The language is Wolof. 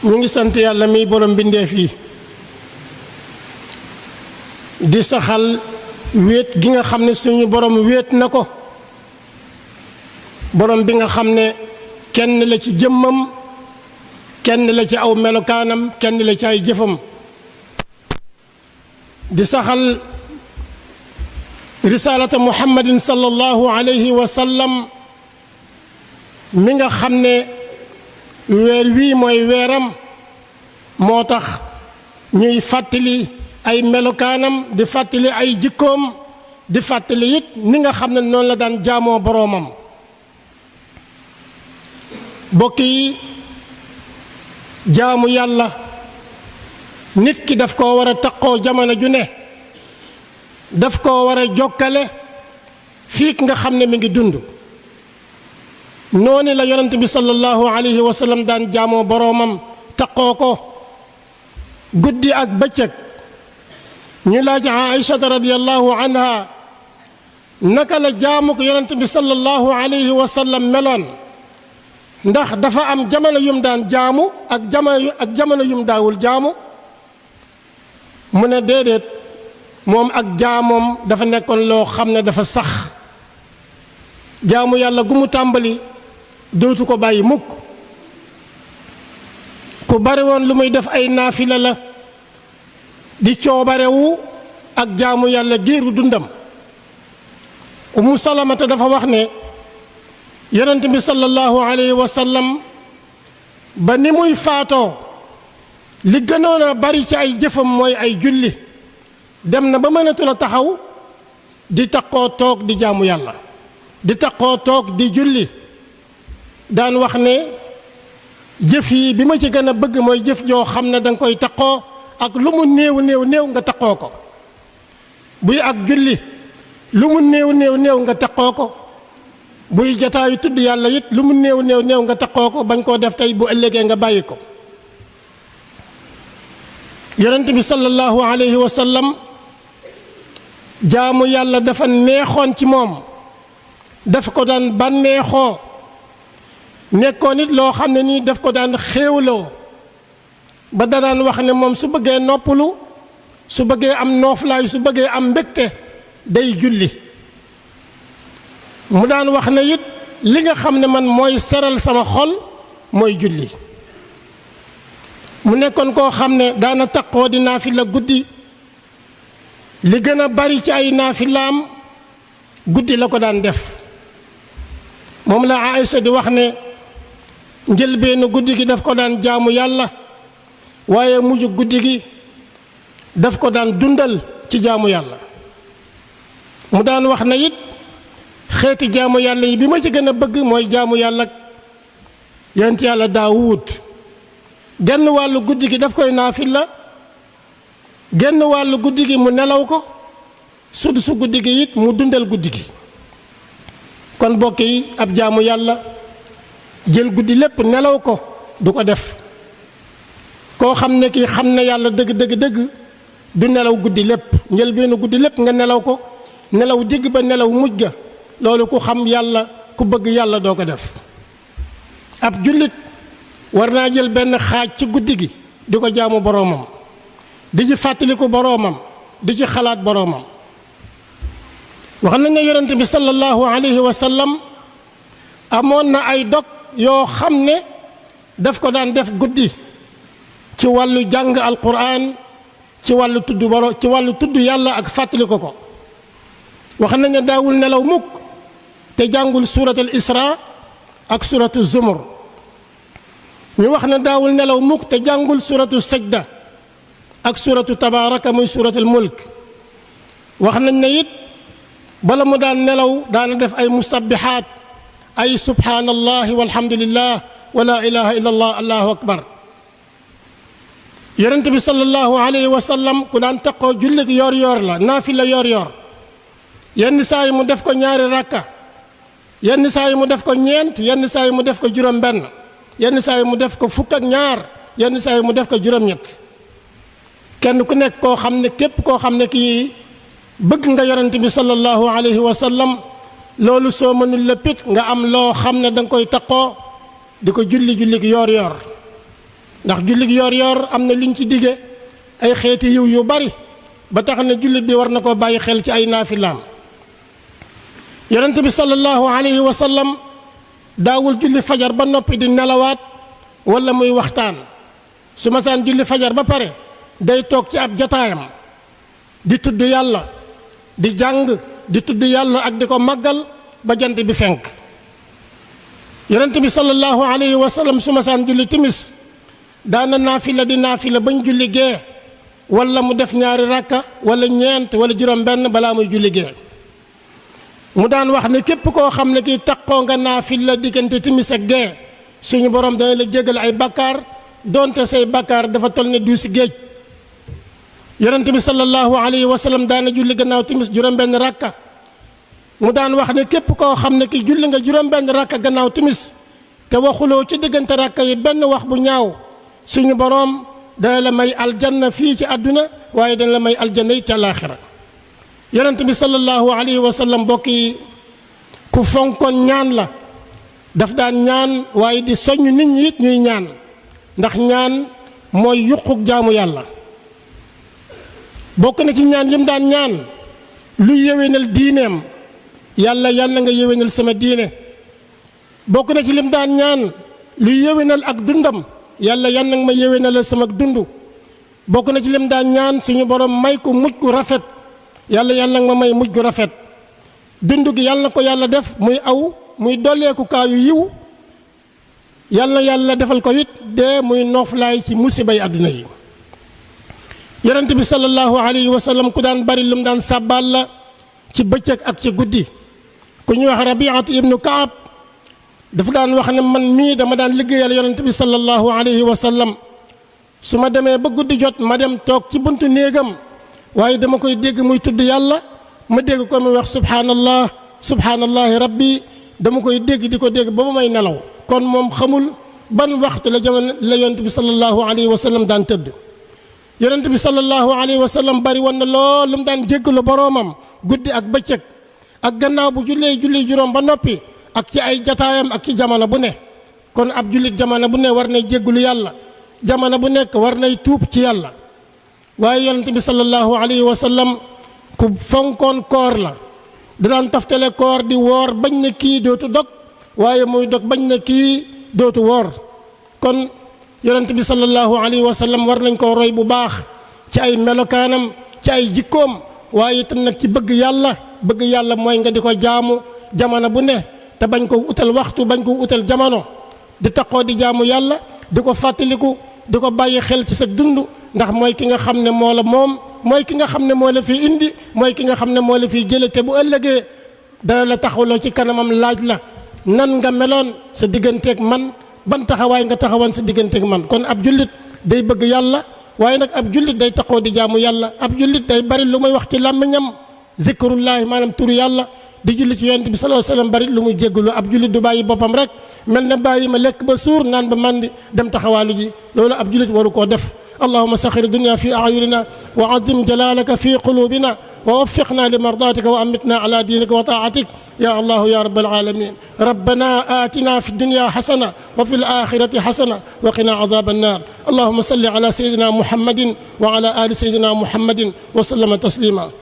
ñu ngi sant yàlla mi borom bindeef yi di saxal wéet gi nga xam ne suñu borom wéet na ko, borom bi nga xam ne kenn la ci jëmmam, kenn la ci aw melokaanam, kenn la ci ay jëfam. di saxal risalata muhammadin sallallahu alayhi wa sallam mi nga xam ne weer wii mooy weeram, moo tax ñuy fàttali ay melokaanam, di fàttali ay jikkoom, di fàttali it ni nga xam ne noonu la daan jaamoo boroomam. bokk yi, jaamu yàlla nit ki daf koo war a taqoo jamono ju ne, daf koo war a jokkale fii nga xam ne mi ngi dund. noonu la yonent bi sallallahu alayhi wa sallam daan jaamoo boroomam, taqoo ko guddi ak bëccëg. ñu laaj Aïchata radiyallahu anha naka la jaamu ko yonent bi sallallahu alayhi wa sallam meloon, ndax dafa am jamono yum daan jaamu ak jamono yum daawul jaamu. mu ne déedéet, moom ak jaamoom dafa nekkoon loo xam ne dafa sax. jaamu yàlla gu mu tàmbali dootu ko bàyyi mukk. ku bari woon lu muy def ay naafila la, di coobarewu ak jaamu yàlla giiru dundam. Umu Salamata dafa wax ne yonent bi sallallahu alayhi wa sallam ba ni muy faatoo li gënoon a bari ci ay jëfam mooy ay julli. dem na ba mënatul a taxaw di taqoo toog di jaamu yàlla, di taqoo toog di julli. daan wax ne jëf yi bi ma ci gën a bëgg mooy jëf joo xam ne danga koy taqoo, ak lu mu néew néew néew nga taqoo ko. buy ak julli lu mu néew néew néew nga taqoo ko. buy jataayu tudd yàlla it lu mu néew néew néew nga taqoo ko, bañ koo def tey bu ëllëgee nga bàyyi ko. yonent bi sallallahu alayhi wa sallam jaamu yàlla dafa neexoon ci moom, daf ko daan bànneexoo, nekkoon it loo xam ne nii daf ko daan xéewloo. ba da daan wax ne moom su bëggee noppalu, su bëggee am nooflaay, su bëggee am mbégte day julli. mu daan wax ne it li nga xam ne man mooy seral sama xol mooy julli. mu nekkoon koo xam ne daana taqoo di naafila guddi. li gën a bari ci ay naafilaam guddi la ko daan def. moom la Aïcha di wax ne njëlbeenu guddi gi daf ko daan jaamu yàlla, waaye mujj guddi gi daf ko daan dundal ci jaamu yàlla. mu daan wax na it xeeti jaamu yàlla yi bi ma ci gën a bëgg mooy jaamu yàlla yonent yàlla Daawuud. genn wàllu guddi gi daf koy naafila, genn wàllu guddi gi mu nelaw ko, su guddi gi it mu dundal guddi gi. kon bokk yi, ab jaamu yàlla jël guddi lépp nelaw ko du ko def. koo xam ne kii xam ne yàlla dëgg dëgg dëgg du nelaw guddi lépp. njëlbeenu guddi lépp nga nelaw ko, nelaw digg ba nelaw mujj ga, loolu ku xam yàlla, ku bëgg yàlla doo ko def. ab jullit war naa jël benn xaaj ci guddi gi di ko jaamu boroomam, di ci fàttaliku boroomam, di ci xalaat boroomam. wax nañ ne yonent bi sallallahu alayhi wa sallam amoon na ay dog yoo xam ne daf ko daan def guddi ci wàllu jàng alquran, ci wàllu tudd yàlla ak fàttaliku ko. wax nañ ne daawul nelaw mukk te jàngul suuratul Isra ak suuratul Zumur. ñu wax ne daawul nelaw mukk te jàngul suuratul Sajda ak suuratu Tabaaraka muy suuratul Mulk. wax nañ ne it bala mu daan nelaw daana def ay musabbihaat, ay subhaanallahi walhamdulillah wa laa ilaha illa allah allahu akbar. yonent bi sallallahu alayhi wa sallam ku daan taqoo julli gi yor la, naafila yor yenn saa yi mu def ko ñaari rakka, yenn saa yi mu def ko ñeent, yenn saa yi mu def ko juróom benn, yenn saa yi mu def ko fukk ak ñaar, yenn saa yi mu def ko juróom ñett. kenn ku nekk koo xam ne képp koo xam ne kii bëgg nga yonent bi sallallahu alayhi wa sallam, loolu soo mënul léppit nga am loo xam ne danga koy taqoo di ko julli gi yor ndax jullit yor am na luñ ci dige ay xeeti yiw yu bari ba tax na jullit bi war na koo bàyyi xel ci ay naafilaam. yonent bi sallallahu alayhi wa sallam daawul julli fajar ba noppi di nelawaat wala muy waxtaan. su masaan julli fajar ba pare day toog ci ab jataayam di tudd yàlla di jàng di tudd yàlla ak di ko màggal ba jant bi fenk. yonent bi sallallahu alayhi wa sallam su masaan julli timis daana naafila di naafila bañ julli gee wala mu def ñaari rakka wala ñeent wala juróom benn balaa muy julli gee. mu daan wax ne képp koo xam ne kii taqoo nga naafila diggante timis ak gee suñu borom dana la jégal ay bakkaar donte say bakkaar dafa toll ne duusi géej. yonent bi sallallahu alayhi wa sallam daana julli gannaaw timis juróom benn rakka mu daan wax ne képp koo xam ne ki julli nga juróom benn rakka gannaaw timis te waxuloo ci diggante rakka yi benn wax bu ñaaw suñu borom dana la may aljanna fii ci àdduna waaye dana la may aljanna yi ci àllaaxira. yonent bi sallallahu alayhi wa sallam mbokk yi ku fonkoon ñaan la daf daan ñaan waaye di soññ nit ñi it ñuy ñaan ndax ñaan mooy yuquk jaamu yàlla. bokk na ci ñaan yim daan ñaan lu yéwénal diineem yàlla nga yéwénal sama diine. bokk na ci lim daan ñaan lu yéwénal ak dundam yàlla nga ma yéwénalal sama dund. bokk na ci lim daan ñaan suñu borom may ko mujj gu rafet yàlla nga ma may mujj gu rafet. dund gi yàlla na ko yàlla def muy dolleeku kaayu yiw yàlla defal ko it dee muy nooflaay ci musibay àdduna yi. yonent bi sallallahu alayhi wa sallam ku daan bari lu mu daan sàbbaal la ci bëccëg ak ci guddi. ku ñuy wax Rabiatu ibnu Kaab dafa daan wax ne man mii dama daan liggéeyal yonent bi sallallahu alayhi wa sallam su ma demee ba guddi jot ma dem toog ci buntu néegam waaye dama koy dégg muy tudd yàlla ma dégg ko muy wax subhaanallahi rabbi dama koy dégg di ko dégg ba may nelaw. kon moom xamul ban waxtu la yonent bi sallallahu alayhi wa sallam daan tëdd. yonent bi sallallahu alayhi wa sallam bari woon na lool lu mu daan jéggalu boroomam guddi ak bëccëg ak gannaaw bu julli juróom ba noppi ak ci ay jataayam ak ci jamono bu ne. kon ab jullit jamono bu ne war nay jéggalu yàlla jamono bu nekk war nay tuub ci yàlla. waaye yonent bi sallallahu alayhi wa sallam ku fonkoon koor la da daan toftale koor di woor bañ na kii dootu dog waaye muy dog bañ na kii dootu woor. kon yonent bi sallallahu alayhi wa sallam war nañ koo roy bu baax ci ay melokaanam ci ay jikkoom waaye itam nag ci bëgg yàlla mooy nga di ko jaamu jamono bu ne te bañ ko utal waxtu bañ ko utal jamono di taqoo di jaamu yàlla di ko fàttaliku di ko bàyyi xel ci sa dund ndax mooy ki nga xam ne moo la moom mooy ki nga xam ne moo la fi indi mooy ki nga xam ne moo la fiy jële te bu ëllëgee dana la taxawloo ci kanamam laaj la nan nga meloon sa digganteeg man ban taxawaay nga taxawan sa digganteeg man. kon ab jullit day bëgg yàlla waaye nag ab jullit day taqoo di jaamu yàlla ab jullit day bari lu muy wax ci làmmiñam zikrullahi maanaam turu yàlla di julli ci yonent bi sallallahu alayhi wasallam bari lu muy jéggalu. ab jullit du bàyyi boppam rek mel na bàyyi ma lekk ba suur naan ba mandi dem taxawaalu ji loolu ab jullit waru koo def. اللهم سخر الدنيا في أعيننا وعظم جلالك في قلوبنا ووفقنا لمرضاتك وأمتنا على دينك وطاعتك يا الله يا رب العالمين. ربنا آتنا في الدنيا حسنة وفي الآخرة حسنة وقنا عذاب النار. اللهم صل على سيدنا محمد وعلى آل سيدنا محمد وسلم تسليما.